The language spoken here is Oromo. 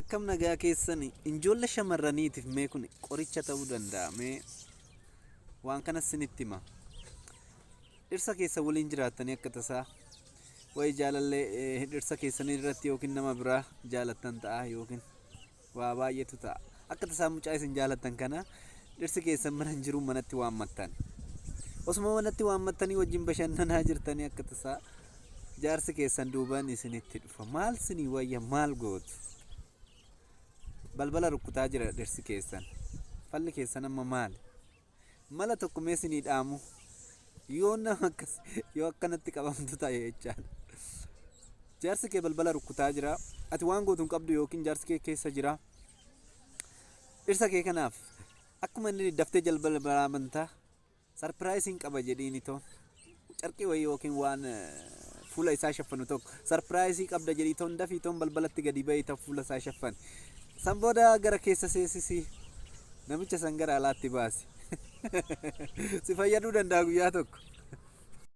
Akkam nagaa keessani injoolle shamarraniitiif mee kun qoricha ta'uu danda'a mee waan kana sinitti hima. Dhirsa keessa waliin jiraattanii akka tasaa wayi jaalallee dhirsa keessanii irratti yookiin nama biraa jaalattan ta'a yookiin waa baay'eetu ta'a. Akka tasaa mucaa isin jaalattan kana dhirsi keessan mana hin jiru manatti waammattan. Osuma manatti waammattanii wajjin bashannanaa jirtanii akka tasaa jaarsi keessan duubaan isinitti dhufa. Maal sinii wayya maal gootu? Balbala rukkutaa jira dhirsi keessan. Falli keessan amma maali? Mala tokko mee sinii dhaamu. Yoo nama akkas yoo akkanatti qabamtu ta'e jechaadha. Jaarsi kee balbala rukkutaa jira. Ati waan gootu hin qabdu yookiin jaarsi kee keessa jira. Dhirsa kee kanaaf akkuma inni daftee jalbala bantaa sarpiraayisiin qaba jedhiini toon. Carqii wayii yookiin waan fuula isaa shaffanu tokko sarpiraayisii qabda jedhii toon dafii toon balbalatti gadi bahi tan fuula isaa shaffani. San booda gara keessa seensisii namicha san gara alaatti baasi. Si fayyaduu danda'a guyyaa tokko.